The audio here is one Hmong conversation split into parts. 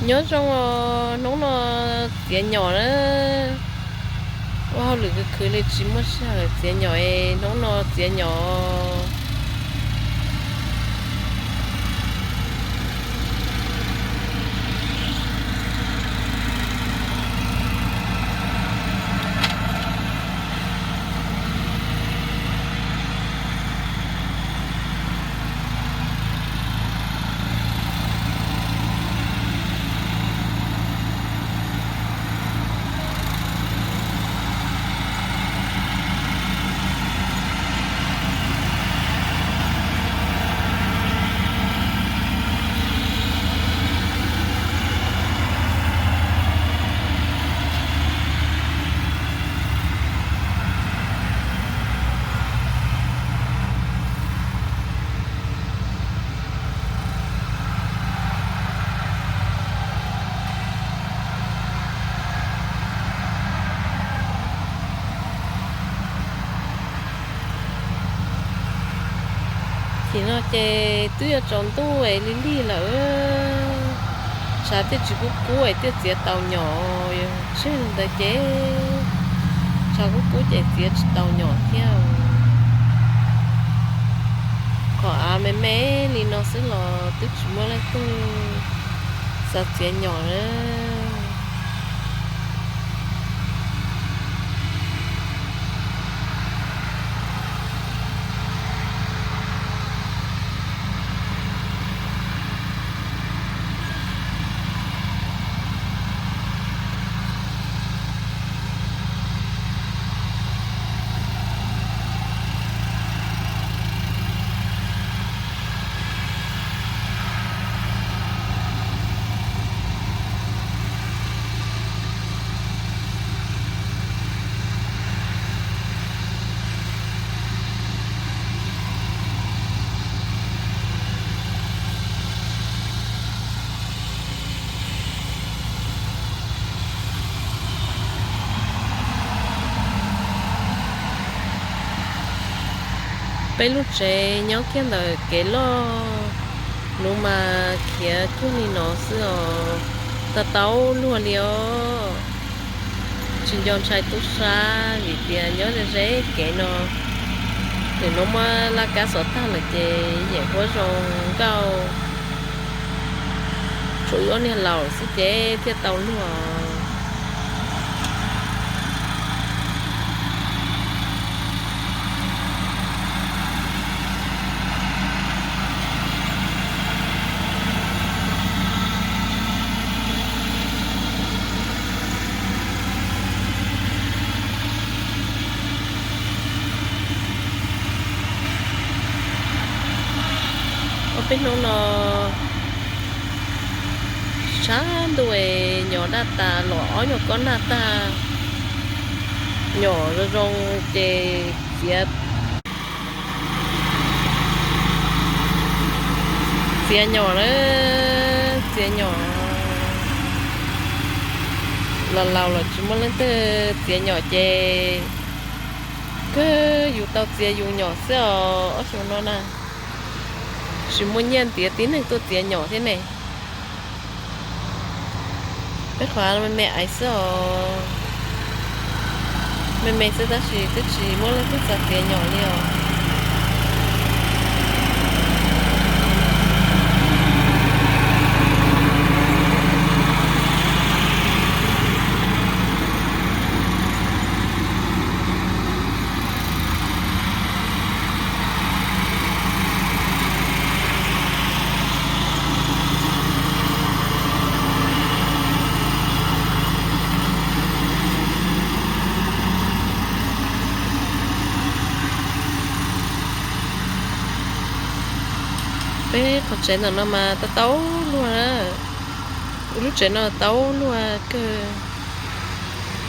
Nyob zoo os, hnub no txiav nyom na. Ua hauj lwm khwv khwv li tsis muaj sij hawm txiav nyom es hnub no txiav nyom. Tim no ces twb yuav tsaus ntuj es lig lig lawm, tshav thiaj tsis kub kub es thiaj txiav tau nyom. Tsis li ntawd ces tshav kub kub ces txiav tsis tau nyom thiab. Qhov av me me li no xwb los twb tsis muaj leej twg xav txiav nyom na. Peb lub tsev nyob kiag ntawm kev loj, nuv mas khiav cuag li no xwb os, tau tau luag li os. Tsis nco ntshai tub sab vim tias nyob ze ze kev no, lwm hnub muab laj kab xov tag lawm ces yeej huab zoo nkauj, tshuav wb ob niag laus xwb ces thiaj tau luag. Ob peb hnub no tshav ntuj es nyom daj tas los ob nyuag kob nag tag, nyom zoo zoo ces txiav, txiav nyom na, txiav nyom. Los laus los tsis muaj leej twg txiav nyom ces kawg yus tau txiav yus nyom xwb os ob xyoos no na. Tsis muaj nyiaj ntiav tib neeg tuaj txiav nyom thiab ne. Peb qhov me me aiv xwb os, me me xwb tab sis twb tsis muaj leej twg xav txiav nyom li os. Peb qhov tsev ntawm no mas tau tau luag na. Wb lub tsev no tau luag kawg,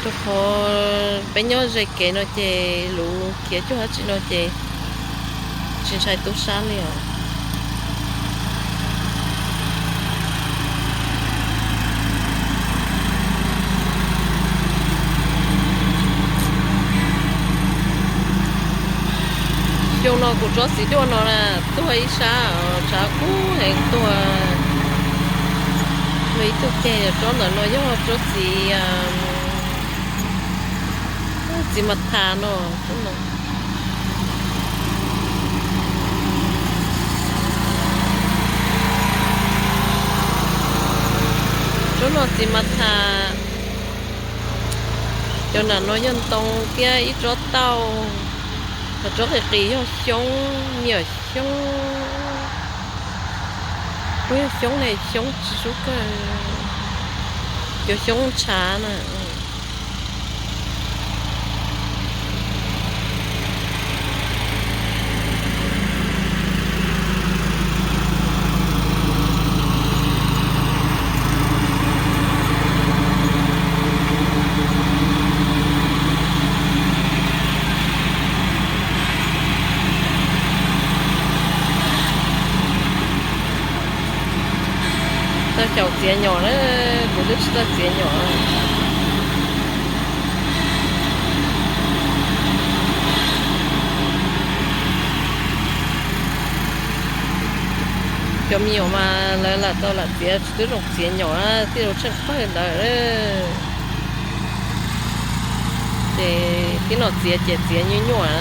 rau qhov peb nyob ze kev no ces luv khiav cuag dab tsi no ces tsis ntshai tub sab li os. Xyoo no kuv tsob txiv duaj no na, tuag ib sab, tshav kub heev tuag. Ib tug ceg tsob ntawm no yog tsob txiv, txiv mas thas no. Tsob no txiv mas thas. Cov nram no yog ntoo thiab ib tsob tauj, ho tsob qis qis yog xyoob, me nyuam xyoob. Puas yog xyoob ne, xyoob tsis sub kawg, cov xyoob ntshav na. Tau xyaum txiav nyom na, kuv twb tsis tau txiav nyom. Cov me nyuam mas lawv lam tau lam txiav tsis tub zoo txiav nyom na, tij laug tsheej pawg ntawd. Ces tib no txiav ces txiav nyuaj nyuaj na.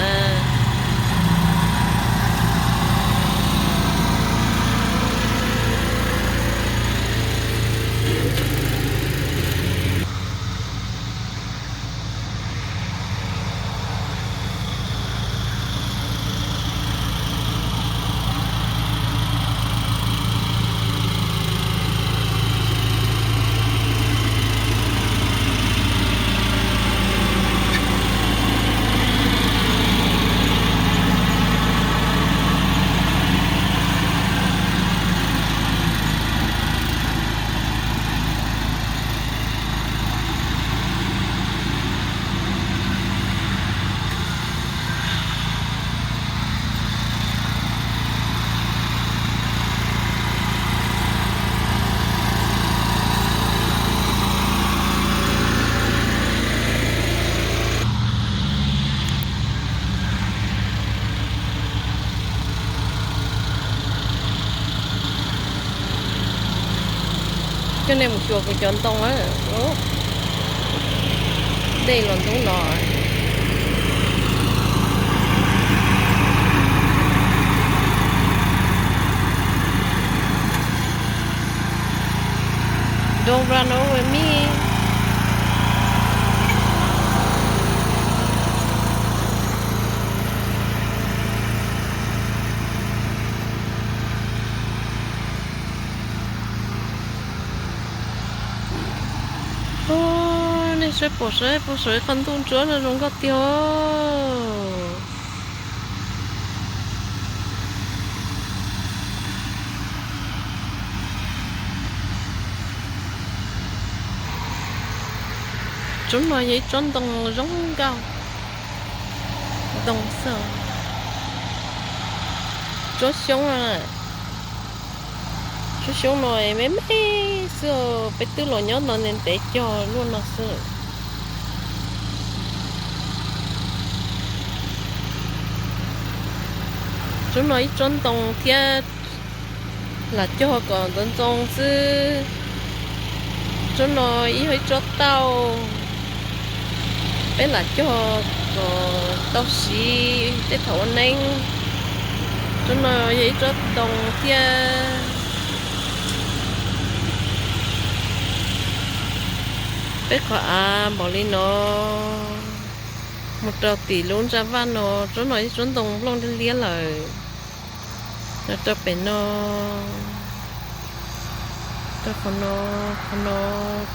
Coj nej mus xyuas kuv cov ntoo, dej los ntub no. Don't run over me. Nej saib pom saib puag saum ib qho ntuj ntsuab no zoo nkauj tiag. Tsob no yog ib tsob ntoo zoo nkauj, ntoo xwb. Tsob xyoob, tsob xyoob no me me xwb, peb twb los nyob no ntev ntev cog luaj no xwb. Tsob no ib tsob ntoo thiab, lam cog kom ntxoov ntxoo xwb. Tsob no ib yog ib tsob tauj, peb lam cog kom tau siv tej thaum ua neeb. Tsob no yog ib tsob ntoo thiab. Peb qhov av npaum li no, mus rau tim lub ntsa vaj no, tsob no ib tsob ntoo nplooj liab liab lawm. Los rau pem no, rau qhov no, qhov no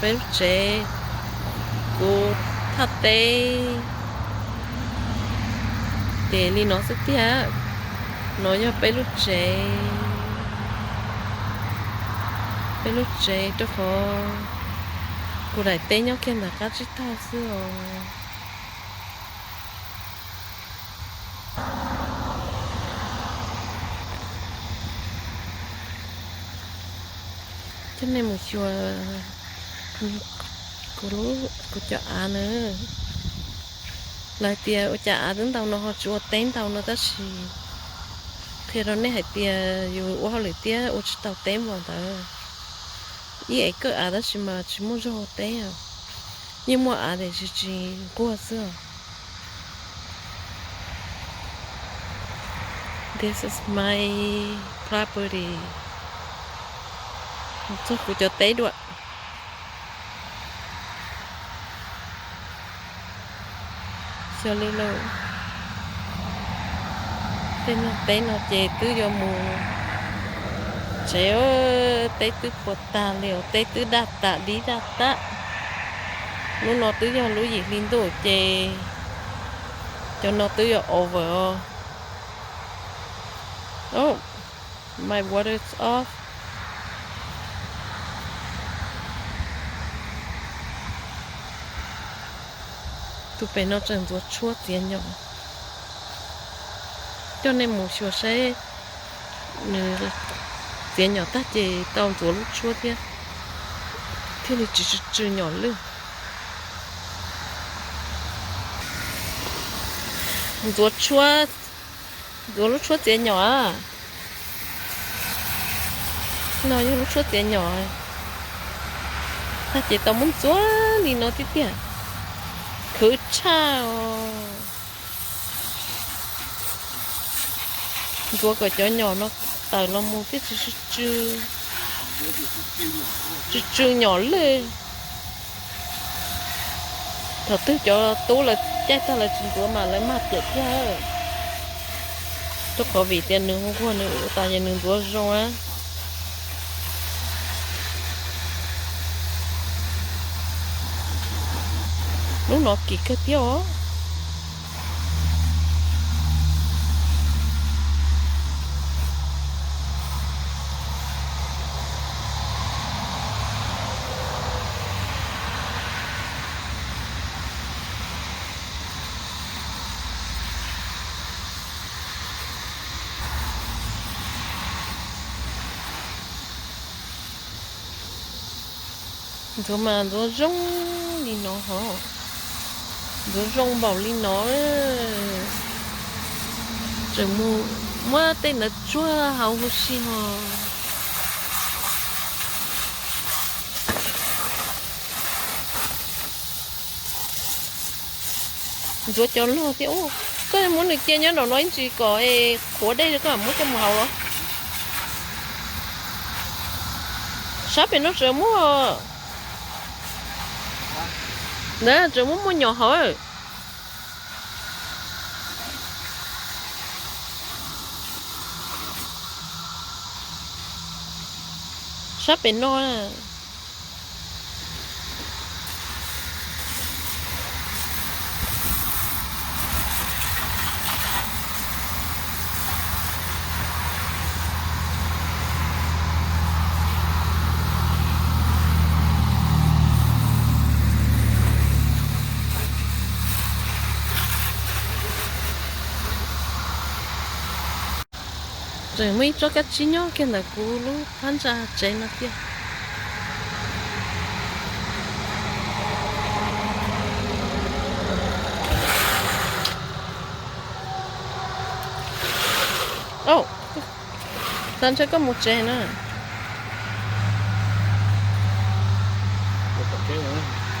peb lub tsev, kuv thaj teb. Ces li no xwb tiag, no yog peb lub tsev, peb lub tsev rau qhov kuv daim teb nyob kiag ntawm qab tsib taug xwb os. Coj nej mus xyuas kuv cov av na. Lawv hais tias ua cas av twb ntau no ho tsis ua teb ntau no, tab sis qhia rau nej hais tias yus ua hauj lwm tiab ua tsis tau teb npaum ntawd. Ib ev kawj av tab sis mas tsis muaj zog teb os. Yeej muaj av tiam sis tsis nquag xwb os. This is my property. Txog kuv cov teb dua. Xyov li lauj. Tej nyuag teb no ces twb yuav mus tsev, teb twb puas tag li os, teb twb daj tas dib daj tas. Hnub no twb yog lub yim hli ntuj ces cov no twb yuav over os. Oh, my water is off. Tus pem no tseem ntxuav tshuab txiav nyom. Coj nej mus xyuas saib nws txiav nyom tag ces tau ntxuav lub tshuab thiab, thiaj li tsis tsw tsw nyom lwj. Ntxuav tshuab, ntxuav lub tshuab txiav nyom. No yog lub tshuab txiav nyom. Tag ces tau muab ntxuav li no tiag tiag. Khwv tshaj os. Ntxuav kom cov nyom no tawm los mus thiaj tsis tsw, tsw tsw nyom lwj. Thaum twg cov tub lawv caij tag lawv tsis ntxuav mas lawv mag tiam thiab. Rau qhov vim tias nws nquag nws ua tas ces nws ntxuav zoo. Lub no kim kawg thiab os. Ntxuav mas ntxuav zoo li no hos. Ntxuav zoo npaum li no. Tseem mus muab tej ntawd tsuag hauv huv si hos. Ntxuav cov log thiab. Koj muab nws cia nyob nraum no ib ntsis kom qhuav dej koj muab coj mus hauv los. Sab pem no tseem muaj, na tseem muaj muaj nyom hauv. Sab pem no. Tseem muaj ib tsob kab tsib nyob kiag ntawm kuv lub phab ntsa tsev no tiag. Xav ntshe koj mus tsev na.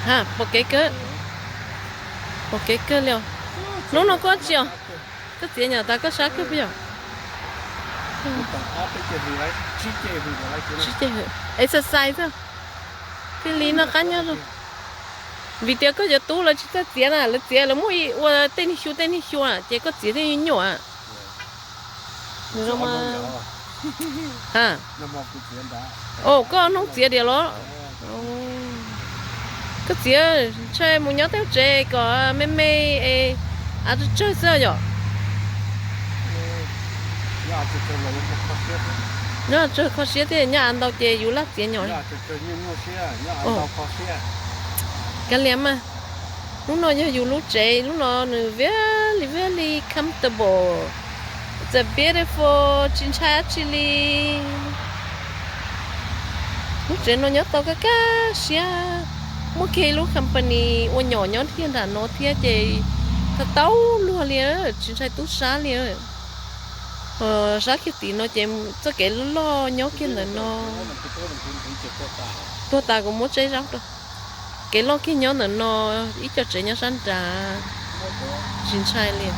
Ha, pom kev kawg. Pom kev kawg li os. Hnub no koj tsis os, koj txiav nyom tas koj sab kawg puas yog? Exercise xwb. Thiaj li noj qab nyob zoo. Vim tias koj cov tub lawv tsis txawj txiav na, lawv txiav lawv muab ua tej niag xyu tej niag xyu ces koj txiav thiaj nyuaj. Ha, koj hnub txiav diam los? Koj txiav ntshai mus nyob tej tsev kom me me es av tsawg tsawg xwb yom. Nyob tsawg kho siab thiab, nyob av ntau ces yus laj txiav nyom. Kav liam mas, hnub no yog yus lub tsev, lub no nws very very comfortable. It's a beautiful, tsis ntshai dab tsi li. Lub tsev no nyob tau kaj kaj siab. Muaj kiag ib lub company ua nyom nyob kiag nram no thiab ces tau tau luag li, tsis ntshai tub sab li. Sab kiag tim no ces txoj kev loj loj nyob kiag ntawm no. Tuag tas kuv muab tseb zaub rau. Kev loj kiag nyob ntawm no, ib co tsev nyob sab nrad, tsis ntshai li.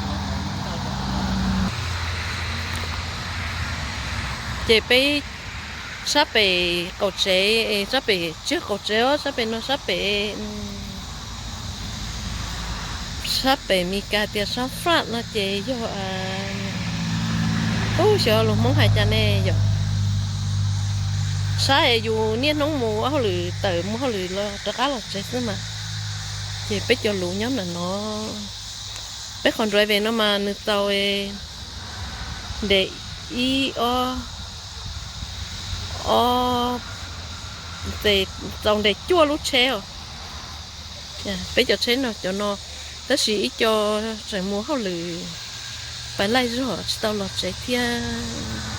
Ces peb sab pem qaum tsev, sab pem tsis yog qaum tsev os, sab pem no sab pem, sab pem Mes Kas tias sab France no ces yog, ub, xyov lus Hmoob hais cas ne yom. Sab es yus niaj hnub mus ua hauj lwm, tawm mus hauj lwm los rov qab los tsev xwb mas. Ces peb cov luv nyob ntawm no. Peb qhov driveway no mas nws txaus nte ib, ob, ob, txaus nte cuaj lub tsheb os. Peb cov tsheb no cov no, tab sis ib co tseem mus hauj lwm, pais laij zog tsis tau los tsev thiab.